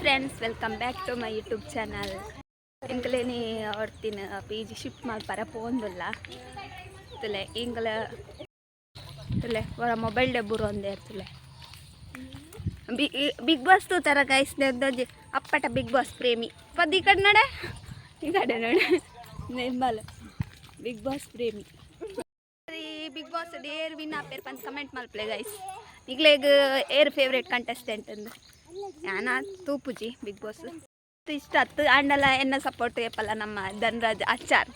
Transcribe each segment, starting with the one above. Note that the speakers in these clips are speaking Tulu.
Friends, welcome back to my YouTube channel. ಎಂಕಲೇನಿ ಒರ್ತಿನ PG shift ಮಲ್ಪರ ಪೋಂದುಲ್ಲ. ತುಲೆ, ಇಂಕಲ ತುಲೆ, ಒರ ಮೊಬೈಲ್ ಡೆಬ್ಬುರು ಒಂದೇ ಇರ್ತಲೆ. ಬಿಗ್ ಬಾಸ್ ತೂತಾರ ಗೈಸ್? ಒಂಜಿ ಅಪ್ಪಟ ಬಿಗ್ ಬಾಸ್ ಪ್ರೇಮಿ. ಪದ್ ಈ ಕಡೆ ನೋಡೆ, ಈ ಕಡೆ ನೋಡೆ. ನಿರ್ಮಲ ಬಿಗ್ ಬಾಸ್ ಪ್ರೇಮಿ. ಬಿಗ್ ಬಾಸ್ ಏರ್ ವಿನ್ ಆಪೇರ್ ಪಂದ್ ಕಮೆಂಟ್ ಮಲ್ಪಲೆ ಗೈಸ್. ನಿಗ್ಲೆಗ್ ಏರ್ ಫೇವ್ರೇಟ್ ಕಂಟೆಸ್ಟೆಂಟ್ ಅಂದ್? ಯಾನ ತೂಪುಜಿ ಬಿಗ್ ಬಾಸ್. ಇಷ್ಟ ಅತ್ತು ಆಂಡಲ ಎನ್ನ ಸಪೋರ್ಟ್ ಏಪಲ್ಲ ನಮ್ಮ ಧನರಾಜ್ ಆಚಾರ್.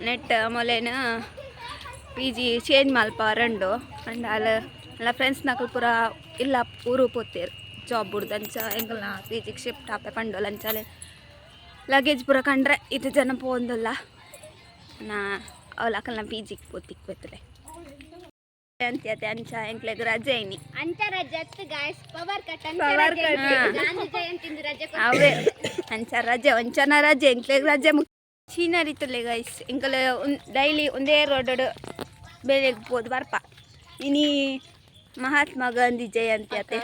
ನೆಟ್ ಮೊಲೆನ ಪಿಜಿ ಚೇಂಜ್ ಮಲ್ಪ ರಂಡು ಅಂಡ ಅಲ್ಲ ಅಲ್ಲ ಫ್ರೆಂಡ್ಸ್ ನಕಲ್ ಪೂರ ಇಲ್ಲ ಊರು ಪೋತೇರು ಜಾಬ್ ಬುಡ್ದು. ಅಂಚ ಎಂಕಲ್ನ ಪಿಜಿಗೆ ಶಿಫ್ಟ್ ಆಪೆ ಪಂಡೋಲ್. ಅಂಚಲೆ ಲಗೇಜ್ ಪೂರ ಕಂಡ್ರೆ ಇದು ಜನ ಪೋಂದುಲ್ಲ. ನಾ ಅವಳು ಅಕಲ್ನ ಪಿಜಿಗೆ ಪೋತಿಕ್ ಪೋತಲೆ ಅಂತ್ಯತೆ. ಅಂಚ ಎಂಕ್ಲೆಗ್ ರಜೆ ಇನಿ. ಅಂಚ ರಜೆ ಅತ್ತು ಗಾಯ್ಸ್, ಪವರ್ ಕಟ್. Power cut. Gandhi Jayanti ರಜೆ. ಅವೇ, ಅಂಚ ರಜೆ, ಒಂಚನ ರಜೆ, ಎಂಕ್ಲೆಗ್ ರಜೆ. ಸೀನರಿ ತುಲೆ ಗೈಸ್. ಎಂಕಲ್ ಡೈಲಿ ಒಂದೇ ರೋಡ್ ಬೇಲೆಗ್ ಪೋದು ಬರ್ಪ. ಇನಿ ಮಹಾತ್ಮ ಗಾಂಧಿ ಜಯಂತಿ ಅತೆ.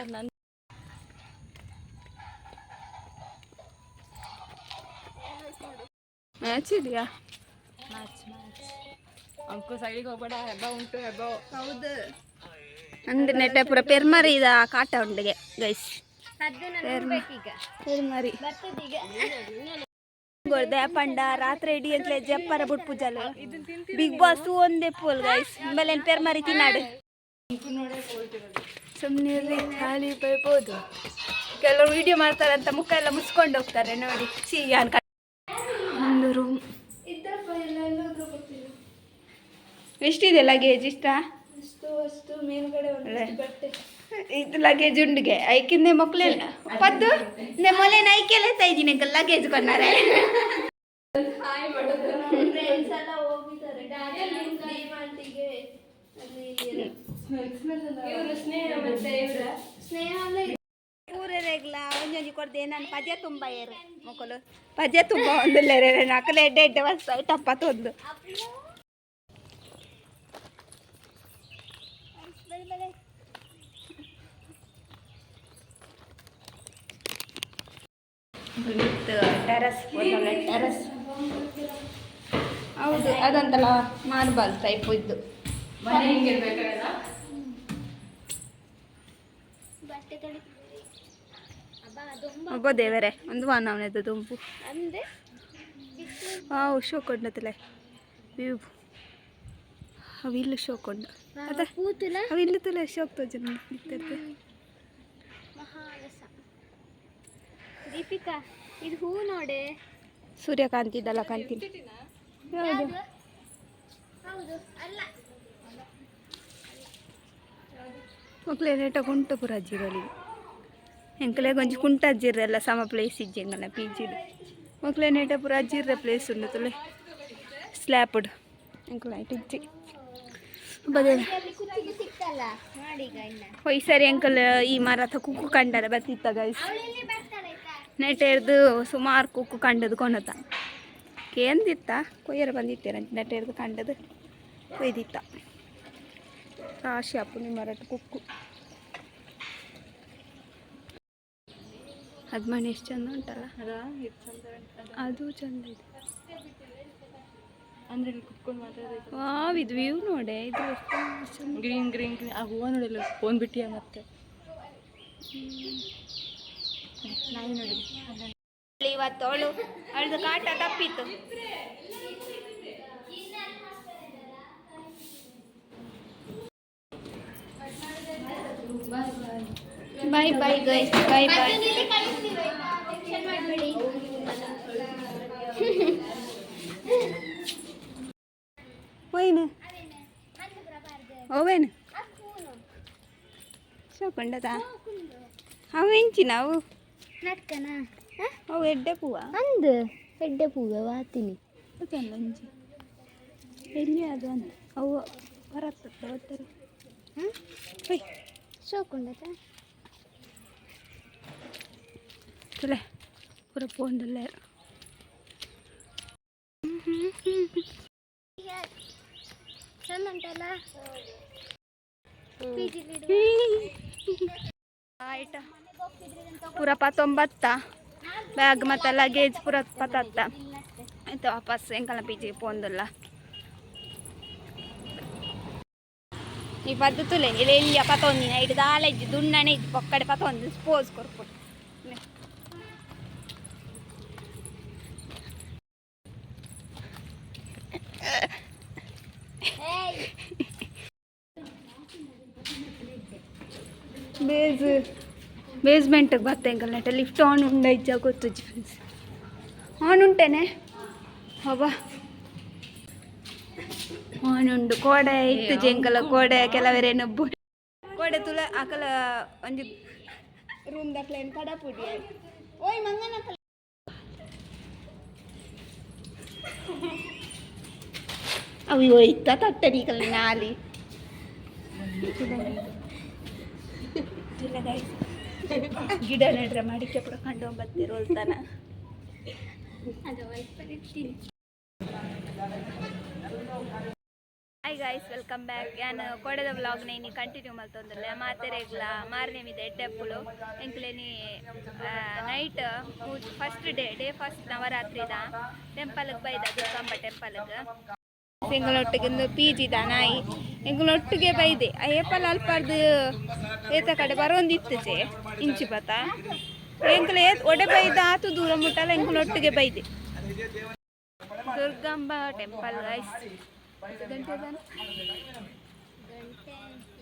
ಮ್ಯಾಚ್ ಇದೆಯಾ? ಮ್ಯಾಚ್ ಮ್ಯಾಚ್ ಅಂಕು ಸೈಡಿಗೆ ಹೋಗ್ಬೇಡ, ಹೆಬ್ಬ ಉಂಟು ಹೆಬ್ಬ. ಹೌದು, ಅಂದ್ರೆ ನೆಟ್ಟ ಪೂರ ಪೆರ್ಮರಿ ಇದ ಕಾಟ ಉಂಡಿಗೆ ಗೈಸ್. ಸದ್ದು ಬೇಕೀಗ. ಪೆರ್ಮರಿ. ಬರ್ತದೀಗ. ಪಂಡ ರಾತ್ರಿ ಇಡೀ ಅಂತಲೇ ಜಪ್ಪರ ಬುಟ್ಪುಜಲ್ ಬಿಗ್ ಬಾಸ್ ಒಂದೇ ಪೋಲ್ ಗೈಸ್. ಆಮೇಲೆ ಪೆರ್ಮರಿ ತಿನ್ನಾಡು. ಸುಮ್ಮನೆ ಖಾಲಿ ಬೈಬೋದು. ಕೆಲವರು ವಿಡಿಯೋ ಮಾಡ್ತಾರೆ ಅಂತ ಮುಖ ಎಲ್ಲ ಮುಚ್ಕೊಂಡು ಹೋಗ್ತಾರೆ ನೋಡಿ. ಚೀ, ಯಾನ್ ಒಂದು ರೂಮ್ ಎಷ್ಟಿದೆ ಲಗೇಜ್ ಇಷ್ಟ? ಅಷ್ಟು ಅಷ್ಟು ಮೇಲ್ಗಡೆ. ಇದು ಲಗೇಜ್ ಉಂಡಿಗೆ ಐಕಿಂದೆ ಮಕ್ಳೆಲ್ಲ ಪದ್ದು ನೆ ಮೊಲೆ ಐಕೆಲ್ಲ ಇದ್ದೀನಿ ಲಗೇಜ್ ಕೊನ್ನಾರೆ. ಫ್ರೆಂಡ್ಸ್ ಎಲ್ಲ ಹೋಗಿದ್ದಾರೆ ಡಿಮಾರ್ಟಿಗೆ, ಅಲ್ಲಿ ಇಲ್ಲಿ. ಇವರು ಸ್ನೇಹ ಮತ್ತೆ ಇವರ ಸ್ನೇಹ ಅಲ್ಲ. ಪೂರೆಗ್ಲ ಒಂಜೊಂಜಿ ಕೊಡ್ದೆ. ನಾನು ಪಜೆ ತುಂಬ ಏರು ಮೊಕಲು ಪಜೆ ತುಂಬ ಒಂದು ನಕಲೆ ಎಡ್ಡೆ ಎಡ್ಡೆ ವಸ್ತು ಟಪ್ಪ ತೊಂದು. Terrace, terrace. ಹೌದು, ಅದಂತಲ್ಲ ಮಾರ್ಬಲ್ ಟೈಪ್ ಇದ್ದು. ಮನೆ ಹಿಂಗಿರ್ಬೇಕಾಗಲ್ಲ. ಬಟ್ಟೆ ತೊಳಿತಿದ್ದೀರಿ. ಅಬ್ಬಾ, ದೊಂಬ. ಒಬ್ಬ ದೇವರೇ ಒಂದು ವಾನವನದು ದುಂಬು. ಅಂದ್ರೆ ವಾವ್, ಶೋ ಕೊಂಡತಲೆ ವ್ಯೂ. ಅವು ಇಲ್ಲಿ ಶೋ ಕೊಂಡು ಅದ. ಕೂತುಲ. ಅವು ಇಲ್ಲಿ ತುಲೆ ಶೋಕ್ ತೋಜನ. ಮಹಾರಸ. ದೀಪಿಕಾ, ಇದು ಹೂ ನೋಡೆ. ಸೂರ್ಯಕಾಂತಿ ಇದಲ್ಲ, ಕಾಂತಿ ಯಾವುದು? ಹೌದು ಅಲ್ಲ? ಮಕ್ಳು ನೇಟ ಕುಂಟ ಪೂರ ಅಜ್ಜಿರಲ್ಲಿ. ಎಂಕಲೆ ಒಂಜಿ ಕುಂಟ ಅಜ್ಜಿರಲ್ಲ, ಸಮ ಪ್ಲೇಸ್ ಇಜ್ಜಿ ಎಂಗನ ಪಿ ಜಿಡ್. ಮಕ್ಳೆ ನೇಟ ಪೂರ ಅಜ್ಜಿರ್ರ ಪ್ಲೇಸ್ ಉಂಡು ತುಲೆ ಸ್ಲ್ಯಾಪ್ಡ್. ಎಂಕಲ ಇಜ್ಜಿ ಬದೇ. ಅಲ್ಲಿ ಕುತ್ತಿಗೆ ಸಿಕ್ತಲ್ಲ ನೋಡೀಗ ಇನ್ನ. ಈ ಸರಿ ಅಂಕಲ್ ಈ ಮರತ ಕುಕ್ಕು ಕಂಡರ ಬತ್ತಿತ್ತ ಗೈಸ್. ಅವಳೆಲ್ಲಿ ಬರ್ತಾಳೆ ಆಯ್ತಾ? ನೆಟ್ ಹಿಡ್ದು ಸುಮಾರು ಕುಕ್ಕು ಕಂಡದು ಕೊನತ ಕೇಂದಿತ್ತ ಕೊಯ್ಯರ ಬಂದಿತ್ತೇರ. ನೆಟ್ ಹಿಡ್ದು ಕಂಡದು ಕೊಯ್ದಿತ್ತ. ರಾಶಿ ಅಪ್ಪು ನಿಮ್ಮ ಮರಟ್ ಕುಕ್ಕು. ಅದು ಮನೆ ಎಷ್ಟು ಚಂದ ಉಂಟಲ್ಲ. ಅದ ಇದು ಚಂದ ಉಂಟು. ಅದು ಚಂದ ಇದೆ. ಅಂದ್ರೆ ಇಲ್ಲಿ ಕುತ್ಕೊಂಡು ಮಾತಾಡೋದು. ವಾವ್, ಇದು ವ್ಯೂ ನೋಡೆ, ಇದು ಎಷ್ಟು ಚಂದ. Green green green. ಆ ಹೂವು ನೋಡಿಲ್ಲ, ಫೋನ್ ಬಿಟ್ಟಿಯ ಮತ್ತೆ ನಾಯಿ ನೋಡಿ. ಇವತ್ತು ಅವಳು ಅವಳದು ಕಾಟ ತಪ್ಪಿತ್ತು. Bye bye guys, bye bye. ಮತ್ತೆ ಇಲ್ಲಿ ಕಳಿಸ್ತೀವಿ ಆಯ್ತಾ? ಟೆನ್ಷನ್ ಮಾಡಬೇಡಿ. ಹೋಯ್ನು ಓವೇನು ಶೋಕುಂಡದ ಅವು ಎಂಚಿನ ಅವು? ನಟ್ಕನ. ಅವು ಎಡ್ಡೆ ಪೂವ. ಅಂದು ಎಡ್ಡೆ ಪೂವ ವಾತಿನಿ. ಅದಲ್ಲ ಅಂಜಿ ಎಲ್ಲಿ ಅದು ಅಂತ ಅವು ಬರತ್ತ ಬರ್ತಾರೆ. ಹೊಯ್. ಶೋಕುಂಡತ. ತುಲೆ ಪೂರ ಪೋಂದಲ್ಲ. ಚಂದ ಉಂಟಲ್ಲ? ಆಯ್ತ ಪೂರ ಪತ್ತೊಂಬತ್ತ ಬ್ಯಾಗ್ ಮತ್ತು ಲಗೇಜ್ ಪೂರ ಪತ್ತತ್ತ. ಆಯ್ತು, ವಾಪಸ್ ಎಂಕಲ್ನ ಪೀಚಿಗೆ ಪೋಂದುಲ್ಲ. ಈ ಪದ್ಧತುಲೆ ಇಲ್ಲಿ ಎಲ್ಲಿ ಪತ್ತೊಂದಿನ ಇಟ್ಟು ದಾಲ ಇಜ್ಜಿ, ದುಣ್ಣನೆ ಇಜ್ಜಿ, ಪೊಕ್ಕಡೆ ಪತ್ತೊಂದು ಪೋಸ್ ಕೊರ್ಪುಡು. ಬೇಸ್ ಬೇಸ್ಮೆಂಟ್ಗೆ ಬತ್ತ ಎಂಕಲ್ ನೆಟ ಲಿಫ್ಟ್ ಆನ್ ಉಂಡ ಇಜ್ಜ ಗೊತ್ತುಜ್ಜಿ ಫ್ರೆಂಡ್ಸ್. ಆನ್ ಉಂಟೇನೆ? ಹಬ್ಬ, ಆನ್ ಉಂಡು. ಕೋಡೆ ಇತ್ತು ಜೆಂಕಲ ಕೋಡೆ ಕೆಲವರೇನೊಬ್ಬು ಕೋಡೆ ತುಲ ಅಕಲ ಒಂಜಿ ರೂಮ್ ದಕ್ಲೇನು ಕಡಪುಡಿ. ಓಯ್ ಮಂಗನ, ಅವು ಇತ್ತ ತಟ್ಟಡಿಕಲ್ ನಾಲಿ. ಗಿಡ ನೆಡ್ರೆ ಮಡಿಕೆ ಪೂರ ಕಂಡು ಬತ್ತಿರೋಲ್ತಾನ. ಅದು ಇಟ್ಟಿನಿ. Hi guys, welcome back. ಯಾನ್ ಕೋಡೆದ ವ್ಲಾಗ್ನ ಇನಿ ಕಂಟಿನ್ಯೂ ಮಲ್ತೊಂದುಲ್ಲೆ. ಮಾತೆರೆಗ್ಲ ಮಾರ್ನೆಮಿದ ಎಡ್ಡೆಪ್ಪುಲು. ಎಂಕ್ಲೆನಿ night first day, day first ನವರಾತ್ರಿದ ಟೆಂಪಲ್ಗೆ ಬೈದ, ದುರ್ಗಾಂಬ ಟೆಂಪಲ್ಗೆ. ಎಂಗಳೊಟ್ಟಿಗೆ ಒಂದು ಪೀಜಿದ ನಾಯಿ ಎಂಗಳೊಟ್ಟಿಗೆ ಬೈದೆ. ಏಪಲ್ ಅಲ್ಪಾರ್ದು ಏತ ಕಡೆ ಬರೋಂದಿತ್ತು ಇಂಚಿ ಪತ. ಎಂಕುಲು ಏತ್ ಒಡೆ ಬೈದ, ಆತು ದೂರ ಮುಟ್ಟಲ್ಲ ಎಂಗಳೊಟ್ಟಿಗೆ ಬೈದೆ. Durgamba temple guys. ಗಂಟೆ? ಗಂಟೆ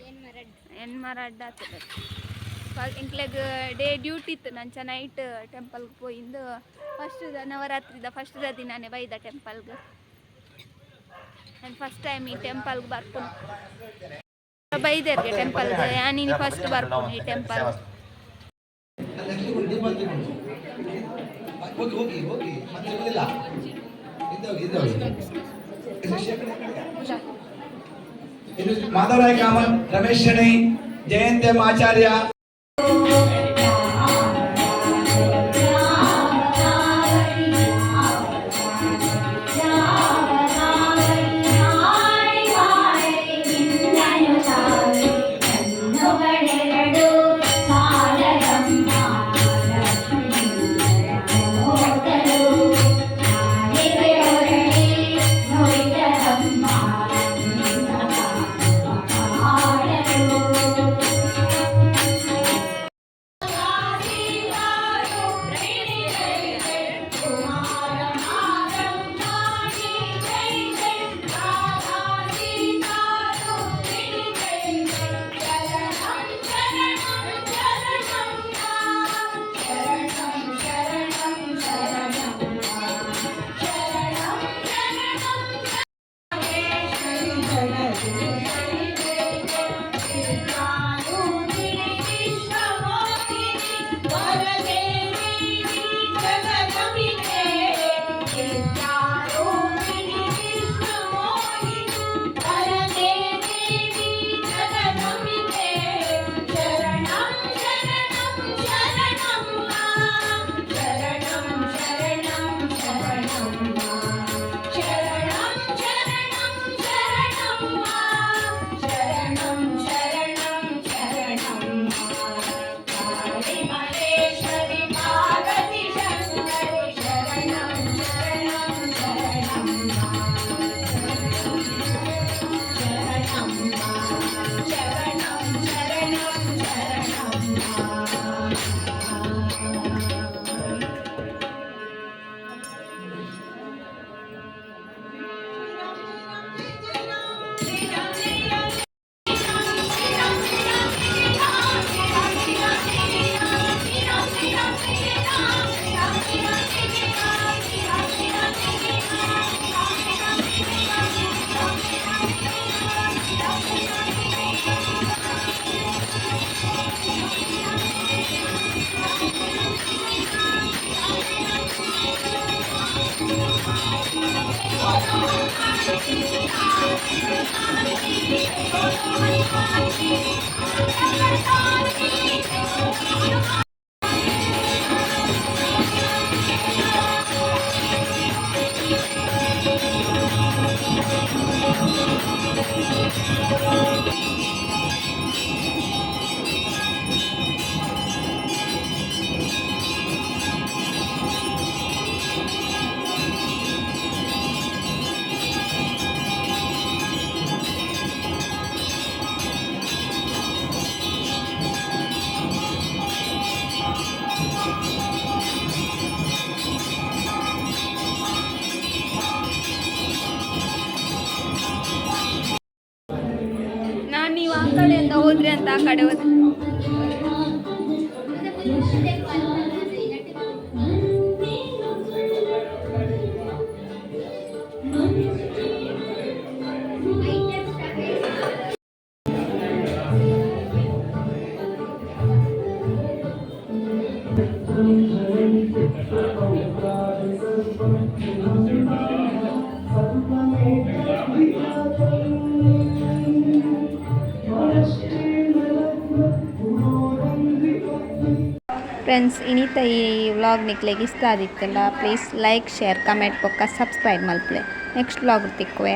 ಏನು ಮರಡ್. ಎನ್ಮರ ಅಡ್ಡ ಆಗ್ತದೆ. ಎಂಕ್ಲೆಗ್ ಡೇ ಡ್ಯೂಟಿ ಇತ್ತು, ನಂಚ ನೈಟ್ ಟೆಂಪಲ್ಗೆ ಪೋಯಿಂದು. ಫಸ್ಟ್ ನವರಾತ್ರಿದ ಫಸ್ಟ್ ದಿನಾನೇ ಬೈದ ಟೆಂಪಲ್ಗೆ. ನಾನು ಫಸ್ಟ್ ಟೈಮ್ ಈ ಟೆಂಪಲ್ಗೆ ಬರ್ಪುನು. ಬೈದೇರ್ಗೆ ಟೆಂಪಲ್ಗೆ ಯಾನಿನಿ ಫಸ್ಟ್ ಬರ್ಪುನು ಈ ಟೆಂಪಲ್. ಹೋಗಿ ಹೋಗಿ ಹೋಗಿ, ಮತ್ತೆ ಸಿಗುದಿಲ್ಲ. ಹಿಂದೆ ಹೋಗಿ, ಹಿಂದೆ ಹೋಗಿ. ಇನ್ನು ಮಾಧವರಾಯ್ ಕಾಮತ್, ರಮೇಶ್ ಶೆಣೈ, ಜಯಂತ್ ಎಂ ಆಚಾರ್ಯ. ಕಣ್ಣುಗಳೆರಡು ಸಾಲರಮ್ಮ ಲಕ್ಷ್ಮೀ ನಾಲಿಗೆಯೊರಳಿ ನುಡಿದರಮ್ಮ ಹಾಡಲು. ಕಡೆಯಿಂದ ಹೋದ್ರಿ ಅಂತ, ಆ ಕಡೆ ಹೋದ್ರಿ. ಫ್ರೆಂಡ್ಸ್, ಇನಿತ ಈ ವ್ಲಾಗ್ ನಿಕ್ಲೆಗ್ ಇಷ್ಟ ಆದಿತ್ತಲ್ಲ, ಪ್ಲೀಸ್ ಲೈಕ್, ಶೇರ್, ಕಮೆಂಟ್ ಬೊಕ್ಕ ಸಬ್ಸ್ಕ್ರೈಬ್ ಮಲ್ಪಲೆ. Next vlog ತಿಕ್ಕುವೆ.